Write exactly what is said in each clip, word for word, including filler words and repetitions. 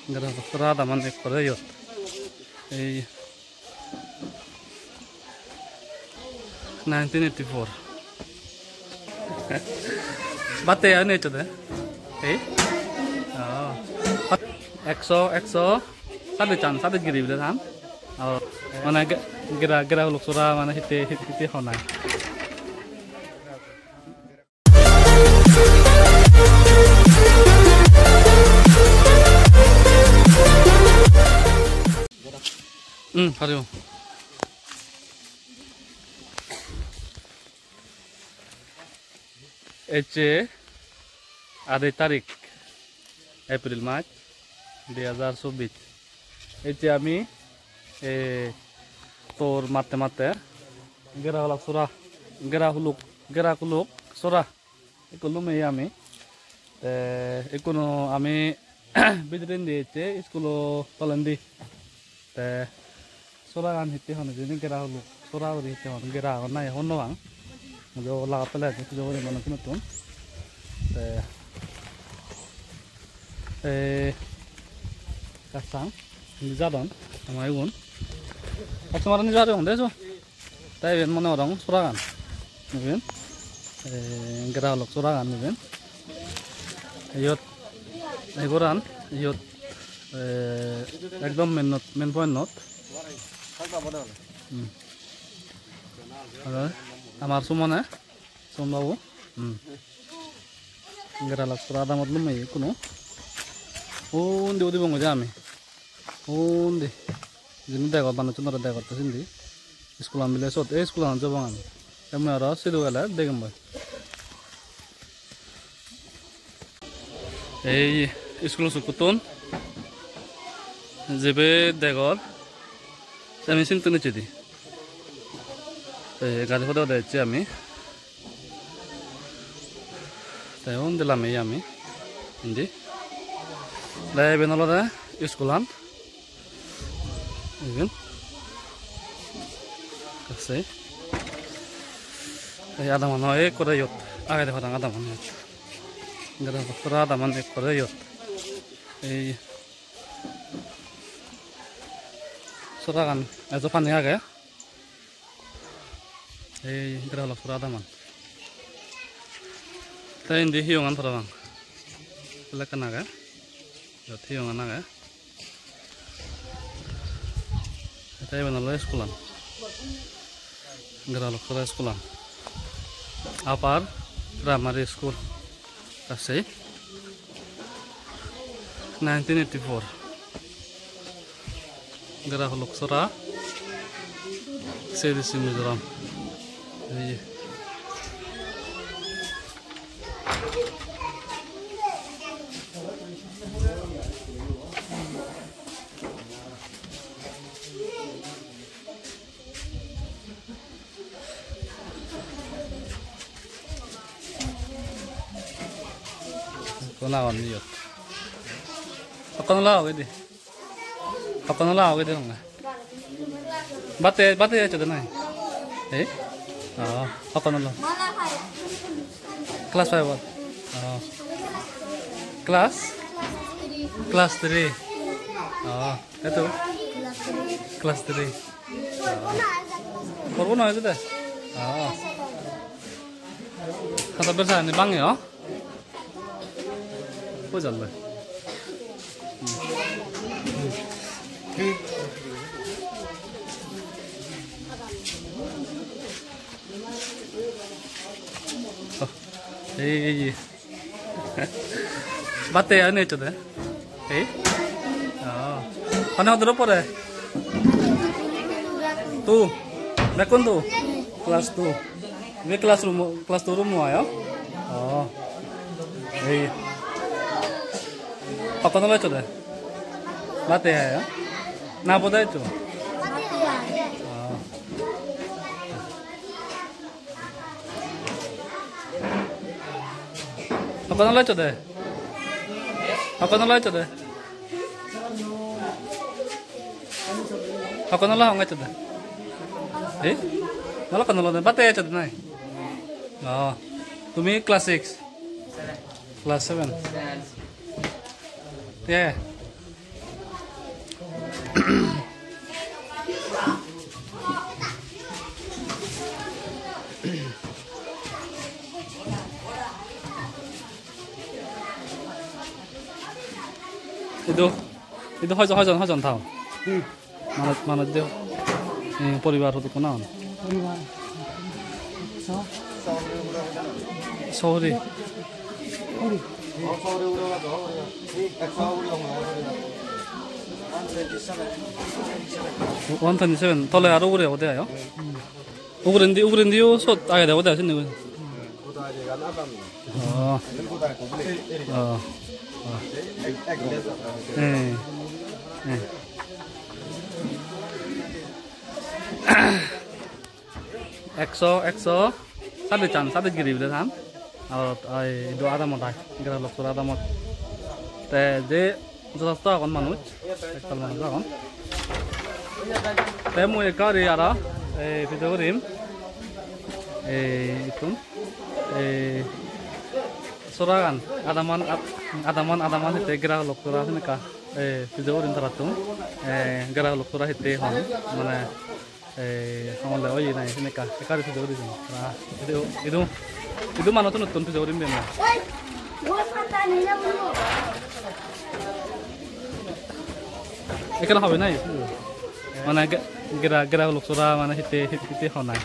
Gera sora adaman ekkore iyot. Ei nineteen eighty-four. Batte ani ecchode? Ei? Oh. Ekso, ekso, sade chan, sade giri bile than. Oh. Mane ge-, gera, gera huluk sora mane hitte, hitte, hitte honai. Hmm, paribo. Ecche adai tarik, April mas, dui hajar chobbish. Ecche ami, eh, tor matte matte gera huluk sora, gera huluk, gera huluk sora. Ikko lumeye ami. Te ikkuno ami bidirendi ecche iskulo tolendi. Te soragan hitte hon hijeni gera huluk. Sora guri hitte hon gera agon nahi hobor no pang. Mui do lagot pele ecche pujo guri manuchunottun. Te, eh, gassang indi jadon ama igun. Customer indi jadon de so. Te iben mone gorong soragan. Iben, eh, gera huluk soragan iben. Iyot, ei goran, iyot, eh, ekdom main-ot, main point-ot. Hmm. Aro amar Sumone, Suman babu. Hmm. Gera huluk sora adamot lumeye ikkunu. Undi udibong goi de ami. Undi. Jindi degor manuchunore degotte sindi. Iskulan bile sot, ei iskulanot jebong ami. Te mui aro sidu gele degem boi. Ei iskulo sukkuttun jebe degor, te ami sintun ecchedi. Te gari pode pode ecche ami. Te undi lameye ami indi. Te iben olode iskulan. Iben. Te sei. Ei adaman ekkore iyot agede parapang adaman iyot. Gera sora adaman ekkore iyot. Ei soragan ejo pani age. Ei gera huluk sora adaman. Te indi hiyongan parapang. Lekkan age. Iyot hiyongan age. Te iben olode iskulan. Gera huluk sora iskulan. Upper Primary School. Te sei nineteen eighty-four. Gera huluk sora, C D C Mizoram. Ei. Hono agon iyot. Hokkon ola ogede. Hokkon ola ogede honge. Bate, bate ecchode nahi? Eh? Oh, hokkon ola. Class five ot. Oh. Class? Class three. Oh, eto? Class three. Porbo noi jede? Ah. Hada bersa ni bangi, oh? Koi jal bai? Oh, ei, ei, ei. Batte ani ecchode? Ei? Oh. Hone hoduro pore? Two. Bekkun two? Class two. Ibe classroom, class two room oi, oh? Oh. Ei. Hokkon olo ecchode? Batte hai, oh? Na boda eccho? Oh. Hokkon ola ecchode? Hokkon ola ecchode? Hokkon ola hong ecchode? Eh? Mala hokkon ola de, batte ecchode nai? Oh. Tumi class six? Class seven? Yeah. Idu, idu hoijon, hoijon, hoijon tao? Hmm. Manuj, manuj de, eh, poribar hodokkun agon? Poribar. So? Soguri. Soguri. One twenty-seven. Tole aro ugure obode ayo? Hmm. Ugurendi, ugurendiyo sot agede obode ai sindi guri. Oh. Oh. Oh. Eh. Eh. Ekso, ekso, sade chan, sade giri bile than. Aro ai idu adamot ai, Gera Huluksora adamot. Te je jotosto agon manuj, ektal manuj agon. Te mui ekka guri aro, eh, pujo gurim. Eh, ittun, eh, soragan, adaman, ad-, adaman, adaman hitte Gera Huluksora sen ekka, eh, pujo gurim tarattun. Eh, Gera Huluksora hitte hon, mane, eh, hon le oye nahi sen ekka, ekka guri pujo guri din. Tara idu, idu, idu manuj tunuttun pujo gurim din. Ekkena hobe nahi? Mane ge-, Gera, Gera Huluksora mane hitte, hit-, hitte hon ai?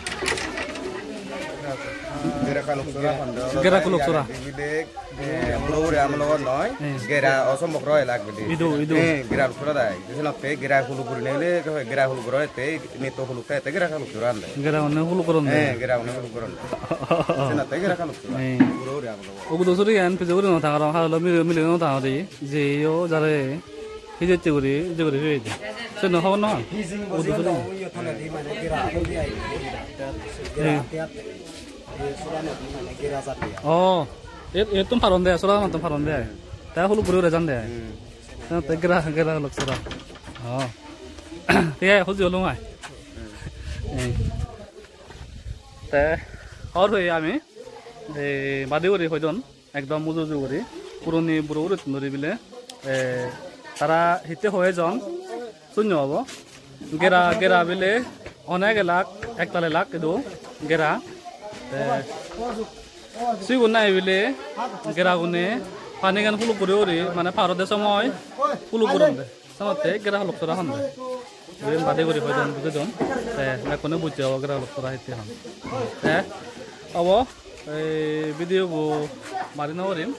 Gera Huluksora hon do. Gera Huluksora. Eh, buro buri amol logot noi. Eh. Gera osomok roi lak bidi. Idu, idu. Eh, Gera Huluksora dai. Senotte Gera Huluk guri nele, Gera Huluk guri ette, nitto Huluk te ette Gera Huluksora ande. Gera onne Huluk goronde. Eh, Gera onne Huluk goronde. Senotte Gera Huluksora. Eh. Buro buri amol logot. Ugudo suri en pujo guri no thangor, halo mile, mile no thangor. Je yo jare. Hi jette guri, je guri hi hoide? Sen no hobor no pang. Udu suri. Eh. Oh, e, ettun paron de, sora mattun paron de. Te Huluk guri ure jan de. Hmm. Te Gera, Gera Huluksora. Oh. Te ai, huji olung ai. Hmm. Eh. Te, hor hoi ami, e, badi guri hoi don. Ekdom uju uju guri, puroni buro burittun duri bile, eh, tara hitte hoi ejon, sunyo obo. Gera, Gera bile onek elak, ektal elak idu Gera. Te sigun nahi bile Geragune panigan huluk guri guri, mane par ode somoy huluk guronde. Senotte Gera Huluksora honde. Iben badi guri hoi don, bujei don. Te bekkune bujje obo Gera Huluksora hitte hon. Te obo, ei video bo mari no parim.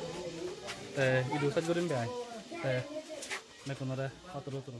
Te idu sej gurim de ai. Te bekkunore patturuturu.